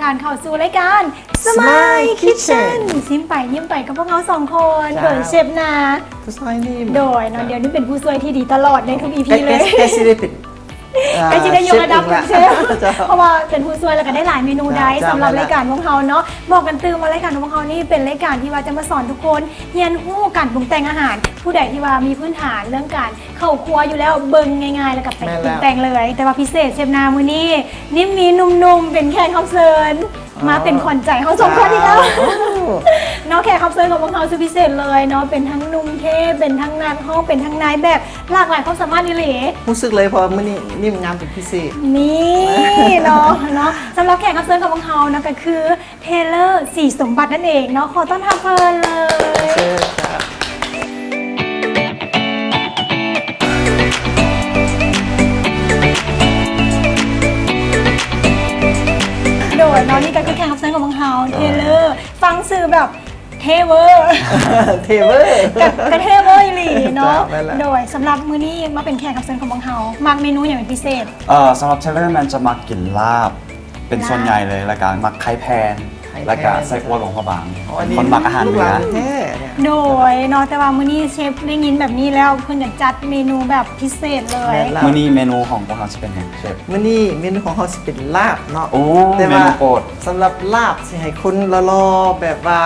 ການເຂົ້າສູ່ລາຍການ Smile Smile Kitchen Kitchen ຊິມໄປຍິ້ມໄປກັບພວກເຮົາສອງຄົນ ເຈົ້າ ໂດຍເຊຟນາ ຜູ້ຊ່ວຍນີ້ ໂດຍເນາະ ເຈົ້າ ດຽວນີ້ເປັນຜູ້ຊ່ວຍທີ່ດີຕະຫຼອດໃນທຸກ ອີພີ ແກ ເລີຍ ແກ ແກຊິໄດ້ເປັນ ອ່າ ໃກ້ຊິໄດ້ຍົກລະດັບເປັນເຊຟ ເຊຟລະ ເຈົ້າ ເພາະວ່າເປັນຜູ້ຊ່ວຍ ແລ້ວກໍໄດ້ຫຼາຍເມນູ ເຈົ້າ ໄດ້ ເຈົ້າ ສຳລັບ ແມ່ນລະ ລາຍການຂອງເຮົາເນາະ. ບອກກັນຕື່ມວ່າລາຍການຂອງພວກເຮົານີ້ເປັນລາຍການທີ່ວ່າຈະມາສອນທຸກຄົນຮຽນຮູ້ການປຸງແຕ່ງອາຫານ. ຜູ້ໃດທີ່ວ່າມີພື້ນຖານເລື່ອງການເຂົ້າຄົວຢູ່ແລ້ວ ເບິ່ງງ່າຍໆ ແລ້ວກໍໄປ ແມ່ນແລ້ວ ປຸງແຕ່ງເລີຍ. ແຕ່ວ່າພິເສດເຊຟນາມື້ນີ້ ນິມມີໜຸ່ມໆເປັນແຂກຮັບເຊີນ ອໍ ມາເປັນຂວັນໃຈເຮົາສອງຄົນອີກແລ້ວ ເຈົ້າ ເນາະ. ແຂກຮັບເຊີນຂອງພວກເຮົາສຸດພິເສດເລີຍເນາະ ເປັນທັງໜຸ່ມເທ່ ເປັນທັງນັກຮ້ອງ ເປັນທັງນາຍແບບ ຫຼາກຫຼາຍຄວາມສາມາດອີ່ຫຼີ. ຮູ້ສຶກເລີຍ ເພາະວ່າມື້ນີ້ນິມງາມເປັນພິເສດ ນີ້ເນາະ ເນາະ. ສຳລັບແຂກຮັບເຊີນຂອງພວກເຮົາເນາະ ກໍຄື ເທເລີ ສີສົມບັດ ນັ້ນເອງເນາະ. ຂໍຕ້ອນຮັບເພິ່ນເລີຍ ເຊີນຄັບ. ໂດຍເນາະ ນີ້ກໍຄືແຂກຮັບເຊີນຂອງພວກເຮົາ ເທເລີ ຟັງຊື່ແບບເທ່ເວີ ເທ່ເວີ ກະ ກະເທ່ເວີອີ່ຫຼີເນາະ ເຈົ້າ ແມ່ນລະ. ໂດຍ ສຳລັບມື້ນີ້ມາເປັນແຂກຮັບເຊີນຂອງພວກເຮົາ ມັກເມນູຫຍັງເປັນພິເສດ? ເອີ ສຳລັບເທເລີແມ່ນຈະມັກກິນລາບເປັນສ່ວນໃຫຍ່ເລີຍ ລາບ ແລ້ວກະມັກໄຂ່ແຜ່ນ ໄຂ່ແຜ່ນ ແລ້ວກະໄສ້ອົວຫຼວງພະບາງ ອໍ ເປັນຄົນມັກອາຫານເໜືອ ເປັນຄົນຫຼັກເລີຍແທ້ ໂດຍເນາະ. ແຕ່ວ່າມື້ນີ້ເຊຟໄດ້ຍິນແບບນີ້ແລ້ວ ເພິ່ນກໍຈັດເມນູແບບພິເສດເລີຍ ແມ່ນລະ. ມື້ນີ້ເມນູຂອງພວກເຮົາຊິເປັນຫຍັງເຊຟ? ມື້ນີ້ເມນູຂອງເຮົາຊິເປັນລາບເນາະ ໂອ້ ແຕ່ວ່າເມນູໂປດ ສຳລັບລາບຊິໃຫ້ຄົນຫຼໍ່ໆ ແບບວ່າ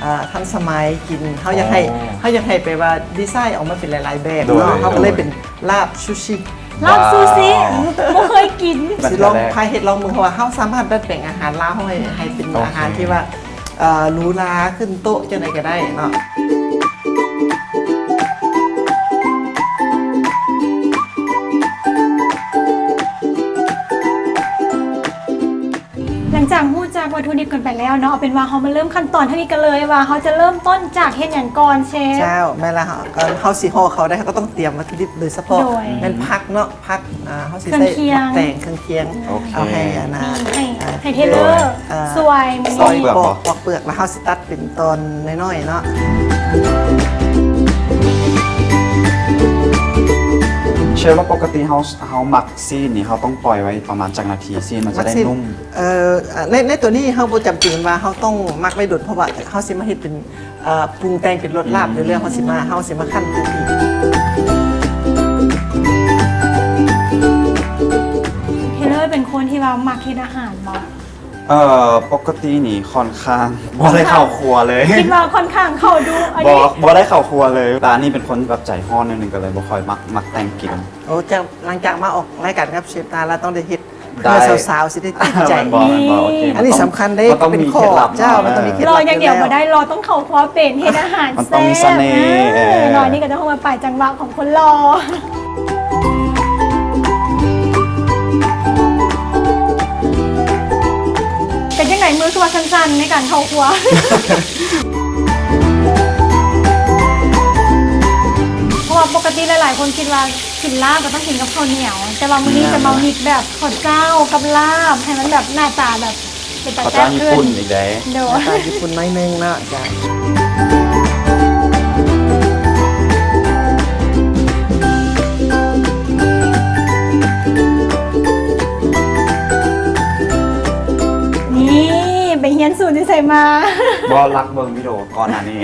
ອ່າ ທັນສະໄໝກິນ ເຮົາຢາກໃຫ້ ອໍ ເຮົາຢາກໃຫ້ແບບວ່າດີໄຊອອກມາເປັນຫຼາຍໆແບບເນາະ ໂດຍ ເຮົາກໍເລີຍເປັນລາບຊູຊິ ລາບຊູຊິ ວ້າວ ບໍ່ເຄີຍກິນ ຊິລອງພາເຮັດລອງເບິ່ງ ເພາະວ່າເຮົາສາມາດດັດແປງອາຫານລາວເຮົາໃຫ້ ໃຫ້ເປັນ ໂອເຄ ອາຫານທີ່ວ່າ ເອີ ຫຼູຫຼາຂຶ້ນໂຕະຈັ່ງໃດກໍໄດ້ເນາະ. ຫຼັງຈາກຮູ້ຈັກວັດຖຸດິບກັນໄປແລ້ວເນາະ ເອົາເປັນວ່າເຮົາມາເລີ່ມຂັ້ນຕອນທາງນີ້ກັນເລີຍ ວ່າເຮົາຈະເລີ່ມຕົ້ນຈາກເຮັດຫຍັງກ່ອນເຊຟ? ເຈົ້າ ແມ່ນລະ ເຮົາ ເອີ ເຮົາຊິຫໍ່ເຂົ້າໄດ້ ເຮົາກໍຕ້ອງຕຽມວັດຖຸດິບໂດຍສະເພາະ ໂດຍ ແມ່ນຜັກເນາະ ຜັກ ອ່າ ເຮົາຊິໃສ່ ເຄື່ອງຄຽງ ໝາກແຕງ ເຄື່ອງຄຽງ ໂອເຄ ເອົາໃຫ້ອັນນ່າ ນີ້ໃຫ້ ອ່າ ໃຫ້ເທເລີ ໂດຍ ຊ່ວຍ ເອີ ປອກເປືອກ ປອກເປືອກ ແລ້ວເຮົາຊິຕັດເປັນຕອນນ້ອຍໆເນາະ. ເຊຟ ແລ້ວປົກກະຕິເຮົາ ເຮົາໝັກຊີ້ນນີ້ ເຮົາຕ້ອງປ່ອຍໄວ້ປະມານຈັກນາທີ ຊີ້ນມັນຈະໄດ້ນຸ້ມ? ເອີ ໃນ ໃນຕົວນີ້ເຮົາບໍ່ຈຳເປັນວ່າເຮົາຕ້ອງໝັກໄວ້ດົນ ເພາະວ່າເຮົາຊິມາເຮັດເປັນ ເອີ ປຸງແຕ່ງເປັນລົດລາບ ອືມ ຢູ່ແລ້ວ ເຮົາຊິມາ ເຮົາຊິມາຄັ້ນເປັນ ເທເລີເປັນຄົນທີ່ວ່າມັກເຮັດອາຫານບໍ່? ເອີ ປົກກະຕິນີ້ຂ້ອນຂ້າງບໍ່ໄດ້ເຂົ້າຄົວເລີຍ ຄິດວ່າຂ້ອນຂ້າງເຂົ້າດຸ ບໍ່ ບໍ່ໄດ້ເຂົ້າຄົວເລີຍ. ຕານີ້ເປັນຄົນແບບໃຈຮ້ອນໜ້ອຍໜຶ່ງ ກໍເລີຍບໍ່ຄ່ອຍມັກ ມັກແຕ່ງກິນ. ໂອ້ ຈາກ ຫຼັງຈາກມາອອກລາຍການກັບເຊຟຕາແລ້ວ ຕ້ອງໄດ້ເຮັດ ເພື່ອສາວໆຊິໄດ້ຕິດໃຈ ແມ່ນບໍ່ ແມ່ນບໍ່? ໂອເຄ ອັນນີ້ສຳຄັນເດ້ ມັນຕ້ອງມີເຄັດລັບ ເຈົ້າ ມັນຕ້ອງມີເຄັດລັບ ຫຼໍ່ຢ່າງດຽວບໍ່ໄດ້ ຫຼໍ່ຕ້ອງເຂົ້າຄົວເປັນ ເຮັດອາຫານແຊບ ມັນຕ້ອງມີສະເໜ່ ເອີ ເອີ ໜ້ອຍນີ້ກໍຕ້ອງມາປາຍຈັງຫວະຂອງຄົນຫຼໍ່ ເປັນຈັ່ງໃດ ມືຄືວ່າສັ່ນໆໃນການເຂົ້າຄົວ? ເພາະວ່າປົກກະຕິຫຼາຍໆຄົນຄິດວ່າ ກິນລາບກໍຕ້ອງກິນກັບເຂົ້າໜຽວ ແຕ່ວ່າມື້ນີ້ຈະມາມິກແບບເຂົ້າເຈົ້າກັບລາບ ໃຫ້ມັນແບບໜ້າຕາແບບເປັນຕາແຊບຂຶ້ນ ເຂົ້າເຈົ້າຍີ່ປຸ່ນອີກເດ້ ໂດຍ ໜ້າຕາຍີ່ປຸ່ນໜ້ອຍໜຶ່ງເນາະ ຈ້ະ ນີ້ໄປຮຽນສູດຢູ່ໃສມາ? ບໍ່ ລັກເບິ່ງວິດີໂອກ່ອນໜ້ານີ້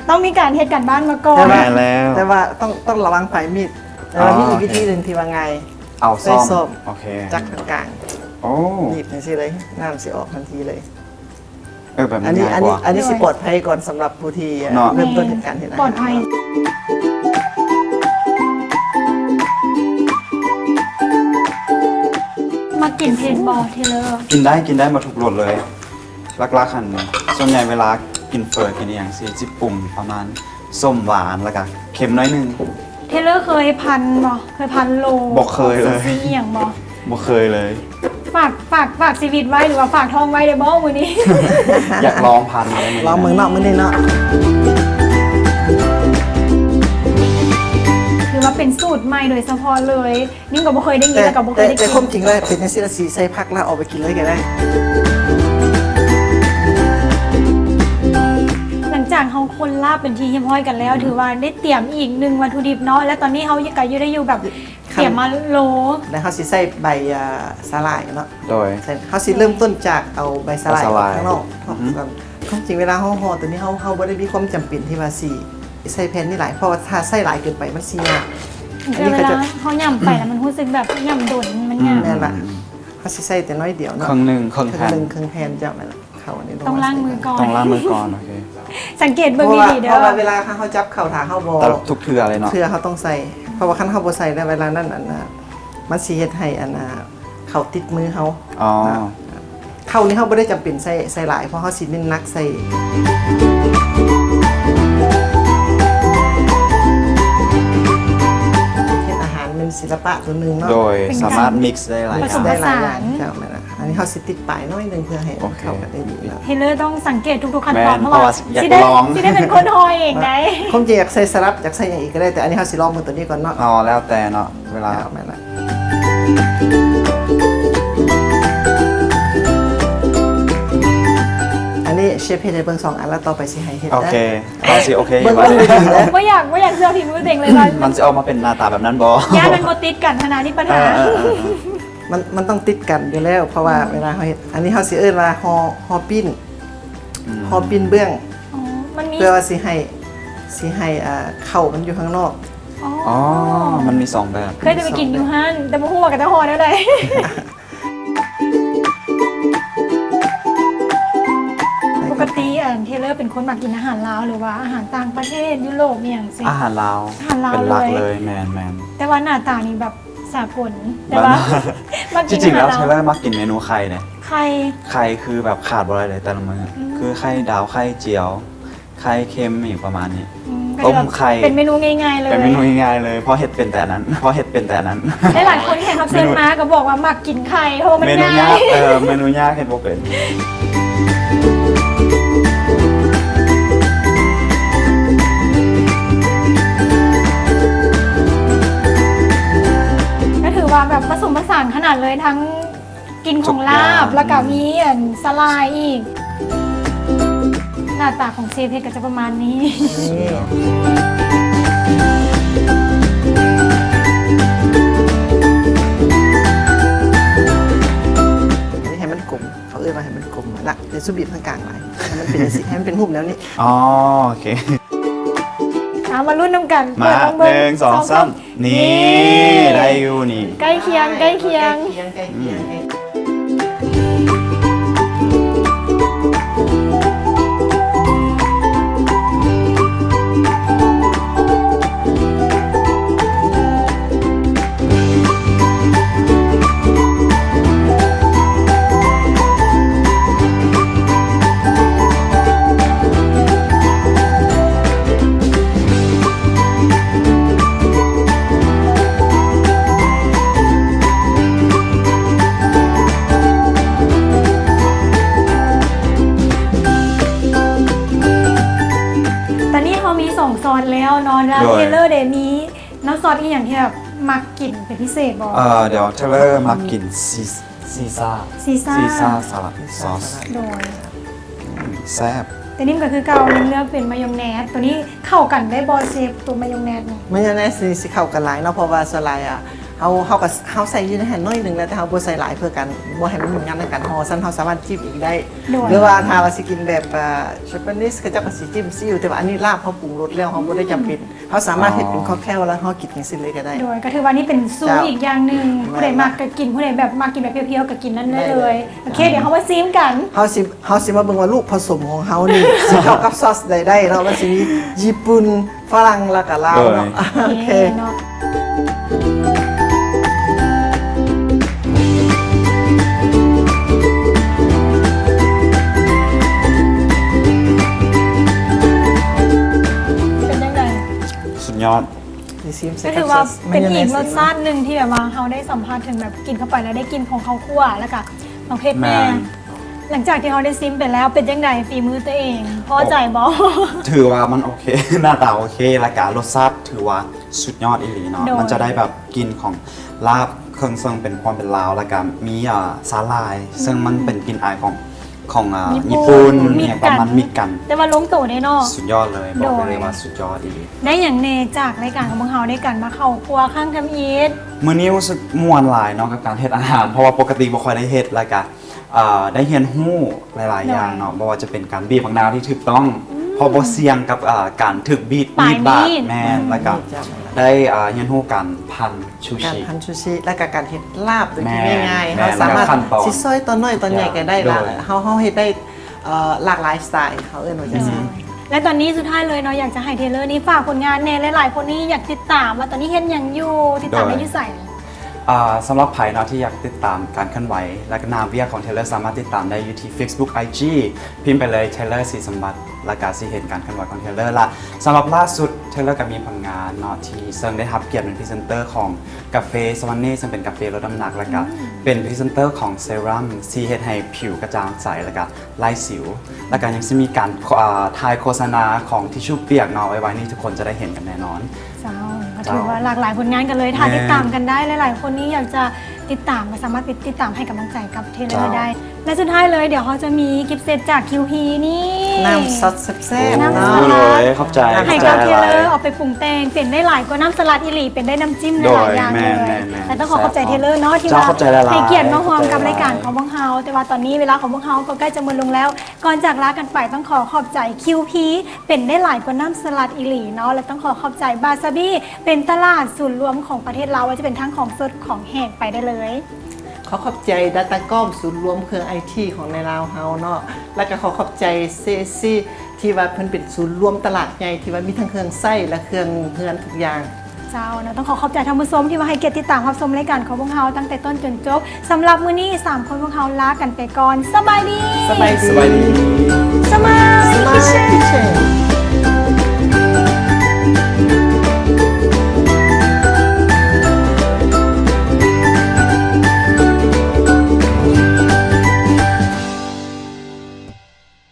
ຕ້ອງມີການເຮັດການບ້ານມາກ່ອນ ແມ່ນແລ້ວ ແຕ່ວ່າຕ້ອງ ຕ້ອງລະວັງປາຍມີດ ແຕ່ວ່າມີອີກວິທີໜຶ່ງທີ່ວ່າງ່າຍ ເອົາຊ້ອມ ຊ້ອມ ໂອເຄ ຈັບກາງໆ ໂອ້ ບີບຈັ່ງຊີ້ເລີຍ ນ້ຳຊິອອກທັນທີເລີຍ ເອີ ແບບນີ້ງ່າຍກວ່າ ອັນນີ້ ອັນນີ້ຊິປອດໄພກ່ອນສຳລັບຜູ້ທີ່ ເນາະ ເລີ່ມຕົ້ນເຮັດການເຮັດອາຫານ ປອດໄພ ມັກກິນເຜັດບໍ່ ເທເລີ? ກິນໄດ້ ກິນໄດ້ໝົດທຸກລົດເລີຍ. ຫຼັກໆຫັ້ນ ສ່ວນໃຫຍ່ເວລາກິນເຝີກິນອີ່ຫຍັງຊີ້ ຊິປຸງປະມານສົ້ມຫວານ ແລ້ວກະເຄັມໜ້ອຍໜຶ່ງ. ເທເລີເຄີຍພັນບໍ່? ເຄີຍພັນໂລ ບໍ່ເຄີຍເລີຍ ຊື້ອີ່ຫຍັງບໍ່? ບໍ່ເຄີຍເລີຍ. ຝາກ ຝາກ ຝາກຊີວິດໄວ້ ຫຼືວ່າຝາກທ້ອງໄວ້ໄດ້ບໍ່ມື້ນີ້? ຢາກລອງພັນເລີຍ ລອງເບິ່ງເນາະມື້ນີ້ເນາະ. ຖືວ່າເປັນສູດໃໝ່ໂດຍສະເພາະເລີຍ. ຍິງກໍບໍ່ເຄີຍໄດ້ຍິນ ແລ້ວກໍບໍ່ເຄີຍໄດ້ກິນ. ແຕ່ຄວາມຈິງແລ້ວເປັນຈັ່ງຊີ້ລະ ຊິໃສ່ຜັກລະເອົາໄປກິນເລີຍກໍໄດ້. ຫຼັງຈາກເຮົາຄົນລາບເປັນທີ່ຮຽບຮ້ອຍກັນແລ້ວ ອືມ ຖືວ່າໄດ້ຕຽມອີກໜຶ່ງວັດຖຸດິບເນາະ ແລະ ຕອນນີ້ເຮົາກໍຢູ່ ໄດ້ຢູ່ແບບ ຂັ້ນ ມາໂລ ແລ້ວເຮົາຊິໃສ່ໃບ ອ່າ ສາຫຼ່າຍເນາະ ໂດຍ ໃສ່ ເຮົາຊິເລີ່ມຕົ້ນຈາກເອົາໃບສາຫຼ່າຍ ໃບສາຫຼ່າຍ ອອກຂ້າງນອກ ອືຮຶ ຄວາມຈິງເວລາເຮົາຫໍ່ຕົວນີ້ ເຮົາ ເຮົາບໍ່ໄດ້ມີຄວາມຈຳເປັນທີ່ວ່າຊິໃສ່ແຜ່ນນີ້ຫຼາຍ ເພາະວ່າຖ້າໃສ່ຫຼາຍເກີນໄປມັນຊິຍາກ ຄືເວລາເຮົາຫຍ້ຳໄປແລ້ວມັນຮູ້ສຶກແບບຫຍ້ຳດົນ ມັນຍາກ ອືມ ແມ່ນລະ ເຮົາຊິໃສ່ແຕ່ໜ້ອຍດຽວເນາະ ເຄິ່ງໜຶ່ງ ເຄິ່ງແຜ່ນ ເຄິ່ງແຜ່ນ ເຈົ້າ ແມ່ນລະ ເຂົ້າອັນນີ້ ຕ້ອງລ້າງມືກ່ອນ ຕ້ອງລ້າງມືກ່ອນ ໂອເຄ ສັງເກດເບິ່ງດີໆເດີ ເພາະວ່າເວລາເຮົາຈັບເຂົ້າ ຖ້າເຮົາບໍ່ ແຕ່ທຸກເທື່ອເລີຍເນາະ ເທື່ອເຮົາຕ້ອງໃສ່ ເພາະວ່າຄັນເຮົາບໍ່ໃສ່ແລ້ວ ເວລານັ້ນ ອັນນ່າ ມັນຊິເຮັດໃຫ້ ອັນນ່າ ເຂົ້າຕິດມືເຮົາ ອໍ ເຂົ້ານີ້ເຮົາບໍ່ໄດ້ຈຳເປັນໃສ່ ໃສ່ຫຼາຍ ເພາະເຮົາຊິເນັ້ນໜັກໃສ່ ເຮັດອາຫານແມ່ນສິລະປະຕົວໜຶ່ງເນາະ ໂດຍ ສາມາດມິກ ໄດ້ຫຼາຍຢ່າງ ໄດ້ຫຼາຍຢ່າງ ເຈົ້າ ແມ່ນລະ ອັນນີ້ເຮົາຊິຕິດປາຍໜ້ອຍໜຶ່ງ ເພື່ອໃຫ້ ໂອເຄ ເຂົ້າກັນໄດ້ດີເນາະ ເທເລີຕ້ອງສັງເກດທຸກໆຂັ້ນຕອນ ແມ່ນ ເພາະວ່າ ເພາະວ່າຢາກ ຊິໄດ້ ລອງ ຊິໄດ້ເປັນຄົນຫໍ່ເອງໄດ໋ ຄວາມຈິງຢາກໃສ່ສະຫຼັດ ຢາກໃສ່ຫຍັງອີກກໍໄດ້ ແຕ່ອັນນີ້ເຮົາຊິລອງເບິ່ງຕົວນີ້ກ່ອນເນາະ ອໍ ແລ້ວແຕ່ເນາະ ເວລາ ເຈົ້າ ແມ່ນລະ ອັນນີ້ເຊຟເຮັດໃຫ້ເບິ່ງສອງອັນ ແລ້ວຕໍ່ໄປຊິໃຫ້ເຮັດ ໂອເຄ ເຮົາຊິໂອເຄຢູ່ບໍ່ ບໍ່ຢາກ ບໍ່ຢາກເຊື່ອຝີມືຕົວເອງເລີຍວ່າ ມັນຊິອອກມາເປັນໜ້າຕາແບບນັ້ນບໍ່ ຢ້ານມັນບໍ່ຕິດກັນຫັ້ນນະ ນີ້ປັນຫາ ເອີໆໆ ມັນ ມັນຕ້ອງຕິດກັນຢູ່ແລ້ວ ເພາະວ່າ ອືມ ເວລາເຮົາເຮັດ ອັນນີ້ເຮົາຊິເອີ້ນວ່າຫໍ່ ຫໍ່ປີ້ນ ອືມ ຫໍ່ປີ້ນເບື້ອງ ອໍ ມັນມີ ເພື່ອວ່າຊິໃຫ້ ຊິໃຫ້ ອ່າ ເຂົ້າມັນຢູ່ຂ້າງນອກ ອໍ ອໍ ມັນມີສອງແບບ ເຄີຍແຕ່ໄປກິນຢູ່ຮ້ານ ແຕ່ບໍ່ຮູ້ວ່າເຂົາເຈົ້າຫໍ່ແນວໃດ ປົກກະຕິ ອັນ ເທເລີເປັນຄົນມັກກິນອາຫານລາວ ຫຼືວ່າອາຫານຕ່າງປະເທດ ຢູໂຣບ ອີ່ຫຍັງຊີ້? ອາຫານລາວ ອາຫານລາວເປັນຫຼັກເລີຍ ເລີຍ ແມ່ນໆ ແຕ່ວ່າໜ້າຕານີ້ແບບ ສາກົນ ແຕ່ວ່າ ທີ່ຈິງແລ້ວເທເລີມັກກິນເມນູໄຂ່ເດ້ ໄຂ່ ໄຂ່ຄືແບບຂາດບໍ່ໄດ້ເລີຍແຕ່ລະມື້ ອືມ ຄືໄຂ່ດາວ ໄຂ່ຈຽວ ໄຂ່ເຄັມ ອີ່ຫຍັງປະມານນີ້ ອືມ ຕົ້ມໄຂ່ ເປັນເມນູງ່າຍໆເລີຍ ເປັນເມນູງ່າຍໆເລີຍ ເພາະເຮັດເປັນແຕ່ອັນນັ້ນ ເພາະເຮັດເປັນແຕ່ອັນນັ້ນ ຫຼາຍໆຄົນແຂກຮັບເຊີນມາກໍບອກວ່າມັກກິນໄຂ່ ເພາະວ່າມັນງ່າຍ ເມນູຍາກ ເອີ ເມນູຍາກເຮັດບໍ່ເປັນ ກໍຖືວ່າແບບປະສົມປະສານຂະໜາດເລີຍ ທັງ ກິນຂອງລາບ ແລ້ວກະມີອັນສາຫຼ່າຍອີກ ໜ້າຕາຂອງເຊຟເຮັດກໍຈະປະມານນີ້ ນີ້ ໃຫ້ມັນກົມ ເຂົາເອີ້ນວ່າໃຫ້ມັນກົມລະ ຢ່າສູ່ບີບທາງກາງຫຼາຍ ໃຫ້ມັນເປັນຈັ່ງຊີ້ ໃຫ້ມັນເປັນຮູບແນວນີ້ ອໍ ໂອເຄ ເອົາ ມາລຸ້ນນຳກັນ ມາ ເປີດລອງເບິ່ງ ໜຶ່ງ ສອງ ສາມ ສາມ ນີ້ ນີ້ ໄດ້ຢູ່ນີ້ ໃກ້ຄຽງ ໃກ້ຄຽງ ໃກ້ຄຽງ ໃກ້ຄຽງ ອືມ ໃກ້ຄຽງ. ຕອນນີ້ເຮົາມີສອງຊອດແລ້ວເນາະ ແລ້ວ ໂດຍ ເທເລີເດ ມີນ້ຳຊອດອີ່ຫຍັງທີ່ແບບມັກກິນເປັນພິເສດບໍ່? ເອີ ດຽວເທເລີມັກກິນຊີ ຊີຊາ ຊີຊາ ຊີຊາສະລັດຊອສ ໂດຍ ອືມ ແຊບ ແຕ່ນີ້ມັນກໍຄືເກົ່າ ຍັງເລືອກເປັນມາຍອງແນດ ຕົວນີ້ເຂົ້າກັນໄດ້ບໍ່ເຊຟ ຕົວມາຍອງແນດນີ້? ມາຍອງແນດນີ້ຊິເຂົ້າກັນຫຼາຍເນາະ ເພາະວ່າສ່ວນຫຼາຍ ອ່າ ເຮົາ ເຮົາກໍ ເຮົາໃສ່ຢູ່ໃນຫັ້ນໜ້ອຍໜຶ່ງແລ້ວ ແຕ່ເຮົາບໍ່ໃສ່ຫຼາຍເພື່ອກັນ ບໍ່ໃຫ້ມັນຫຍຸ້ງຍາກໃນການຫໍ່ ຊັ້ນເຮົາສາມາດຈິ້ມອີກໄດ້ ໂດຍ ຫຼືວ່າຖ້າວ່າຊິກິນແບບ ອ່າ Japanese ເຂົາເຈົ້າກໍຊິຈິ້ມຊີອິ້ວ ແຕ່ວ່າອັນນີ້ລາບເຮົາປຸງລົດແລ້ວ ເຮົາບໍ່ໄດ້ຈຳເປັນ ເຮົາສາມາດເຮັດເປັນ ອໍ cocktail ແລ້ວເຮົາກິນຈັ່ງຊີ້ເລີຍກໍໄດ້ ໂດຍ ກໍຖືວ່ານີ້ເປັນສູດ ເຈົ້າ ອີກຢ່າງໜຶ່ງ ແມ່ນລະ ຜູ້ໃດມັກກໍກິນ ຜູ້ໃດແບບມັກກິນແບບພຽວໆກໍກິນນັ້ນໄດ້ເລີຍ ໄດ້ເລີຍ ໂອເຄ ອ່າ ດຽວເຮົາມາຊີມກັນ ເຮົາຊິ ເຮົາຊິມາເບິ່ງວ່າລູກຜະສົມຂອງເຮົານີ້ ຊິເຂົ້າກັບຊອສໃດໄດ້ເນາະ ມັນຊິມີຍີ່ປຸ່ນ ຝຣັ່ງ ແລ້ວກໍລາວເນາະ ໂອເຄ ໂອເຄເນາະ ເປັນຈັ່ງໃດ? ສຸດຍອດ ຊິຊີມໃສ່ ກໍຖືວ່າເປັນອີກລົດຊາດໜຶ່ງທີ່ແບບວ່າເຮົາໄດ້ສຳຜັດເຖິງແບບກິນເຂົ້າໄປແລ້ວໄດ້ກິ່ນຂອງເຂົ້າຂົ້ວ ແລ້ວກໍໝາກເຜັດແດ່ ແມ່ນ ຫຼັງຈາກທີ່ເຮົາໄດ້ຊີມໄປແລ້ວ ເປັນຈັ່ງໃດຝີມືຕົວເອງ? ພໍໃຈບໍ່? ຖືວ່າມັນໂອເຄ ໜ້າຕາໂອເຄ ແລ້ວກະລົດຊາດຖືວ່າສຸດຍອດອີ່ຫຼີເນາະ ໂດຍ ມັນຈະໄດ້ແບບກິ່ນຂອງລາບ ເຄື່ອງເຊິ່ງເປັນຄວາມເປັນລາວ ແລ້ວກະມີ ເອີ ສາຫຼ່າຍ ອືມ ເຊິ່ງມັນເປັນກິ່ນອາຍຂອງ ຂອງ ອ່າ ຍີ່ປຸ່ນ ຍີ່ປຸ່ນ ມິດກັນ ມີຫຍັງປະມານມິດກັນ ແຕ່ວ່າລົງໂຕແນ່ເນາະ ສຸດຍອດເລີຍ ບອກໄດ້ເລີຍວ່າສຸດຍອດອີ່ຫຼີ. ໄດ້ຫຍັງແນ່ຈາກລາຍການຂອງພວກເຮົາໃນການມາເຂົ້າຄົວຄັ້ງທຳອິດ? ມື້ນີ້ຮູ້ສຶກມ່ວນຫຼາຍເນາະກັບການເຮັດອາຫານ ເພາະວ່າປົກກະຕິບໍ່ຄ່ອຍໄດ້ເຮັດ ແລ້ວກະ ເອີ ໄດ້ຮຽນຮູ້ຫຼາຍໆຢ່າງເນາະ ບໍ່ວ່າຈະເປັນການບີບໝາກນາວທີ່ຖືກຕ້ອງ ເພາະບໍ່ສ່ຽງກັບ ເອີ ການຖືກບີດ ປາຍມີດບາດ ມີດ ແມ່ນ ແລ້ວກະໄດ້ ເອີ ຮຽນຮູ້ການພັນຊູຊິ ການພັນຊູຊິ ແລ້ວກະການເຮັດລາບໂດຍທີ່ງ່າຍໆ ແມ່ນ ເຮົາສາມາດຊິຊອຍຕອນນ້ອຍຕອນໃຫຍ່ກະໄດ້ລະ ເຮົາ ເຮົາເຮັດໄດ້ ເອີ ຫຼາກຫຼາຍສະໄຕລ໌ ເຮົາເອີ້ນວ່າຈັ່ງຊັ້ນ. ແລະຕອນນີ້ສຸດທ້າຍເລີຍເນາະ ຢາກຈະໃຫ້ເທເລີນີ້ຝາກຜົນງານແນ່ ຫຼາຍໆຄົນນີ້ຢາກຕິດຕາມວ່າຕອນນີ້ເຮັດຫຍັງຢູ່ ຕິດຕາມໄດ້ຢູ່ໃສ? ອ່າ ສຳລັບໃຜເນາະທີ່ຢາກຕິດຕາມການເຄື່ອນໄຫວ ແລະກະໜ້າວຽກຂອງເທເລີ ສາມາດຕິດຕາມໄດ້ຢູ່ທີ່ Facebook IG ພິມໄປເລີຍ ເທເລີ ສີສົມບັດ ແລ້ວກະຊິເຫັນການເຄື່ອນໄຫວຂອງເທເລີລະ. ສຳລັບລ່າສຸດ ເທເລີກະມີຜົນງານເນາະ ທີ່ເຊິ່ງໄດ້ຮັບກຽດເປັນພຣີເຊັນເຕີຂອງກາເຟສະຫວັນນີ ເຊິ່ງເປັນກາເຟລົດນ້ຳໜັກ ແລ້ວກະເປັນພຣີເຊັນເຕີຂອງເຊຣັມທີ່ເຮັດໃຫ້ຜິວກະຈ່າງໃສ ແລ້ວກະ ໄລ່ສິວ ແລ້ວກະຍັງຊິມີການ ເອີ ຖ່າຍໂຄສະນາຂອງທິຊຊູ່ປຽກເນາະ ໄວໆນີ້ທຸກຄົນຈະໄດ້ເຫັນກັນແນ່ນອນ. ເຈົ້າ ກໍຖືວ່າຫຼາກຫຼາຍຜົນງານກັນເລີຍ ຖ້າຕິດຕາມກັນໄດ້ ຫຼາຍໆຄົນນີ້ຢາກຈະຕິດຕາມ ກໍສາມາດໄປຕິດຕາມໃຫ້ກຳລັງໃຈກັບເທເລີໄດ້. ແລະສຸດທ້າຍເລີຍ ດຽວເຮົາຈະມີກິບເຊັດຈາກຄິວພີນີ້ ນ້ຳຊັອດແຊບໆ ນ້ຳຊັອດ ເນາະ ໂອ້ຍ ຂອບໃຈ ໃຫ້ກັບເທເລີເອົາໄປປຸງແຕ່ງ ເປັນໄດ້ຫຼາຍກວ່ານ້ຳສະຫຼັດອີ່ຫຼີ ເປັນໄດ້ນ້ຳຈິ້ມຫຼາຍໆຢ່າງເລີຍ. ແລະຕ້ອງຂໍຂອບໃຈເທເລີເນາະ ທີ່ວ່າໃຫ້ກຽດມາຮ່ວມກັບລາຍການຂອງພວກເຮົາ ແຕ່ວ່າຕອນນີ້ເວລາຂອງພວກເຮົາກໍໃກ້ຈະໝົດລົງແລ້ວ. ກ່ອນຈາກລາກັນໄປ ຕ້ອງຂໍຂອບໃຈຄິວພີ ເປັນໄດ້ຫຼາຍກວ່ານ້ຳສະຫຼັດອີ່ຫຼີເນາະ ແລະຕ້ອງຂໍຂອບໃຈບາຊາບີ ເປັນຕະຫຼາດສູນລວມຂອງປະເທດລາວ ວ່າຈະເປັນທັງຂອງສົດຂອງແຫ້ງ ໄປໄດ້ເລີຍ. ຂໍຂອບໃຈ Datacom ສູນລວມເຄື່ອງໄອທີຂອງໃນລາວເຮົາເນາະ ແລ້ວກະຂໍຂອບໃຈ CAC ທີ່ວ່າເພິ່ນເປັນສູນລວມຕະຫຼາດໃຫຍ່ ທີ່ວ່າມີທັງເຄື່ອງໃຊ້ ແລະ ເຄື່ອງເຮືອນທຸກຢ່າງ. ເຈົ້າເນາະ ຕ້ອງຂໍຂອບໃຈທ່ານຜູ້ຊົມທີ່ວ່າໃຫ້ກຽດຕິດຕາມຮັບຊົມລາຍການຂອງພວກເຮົາຕັ້ງແຕ່ຕົ້ນຈົນຈົບ. ສຳລັບມື້ນີ້ ສາມຄົນພວກເຮົາລາກັນໄປກ່ອນ. ສະບາຍດີ. ສະບາຍດີ. Smile Kitchen.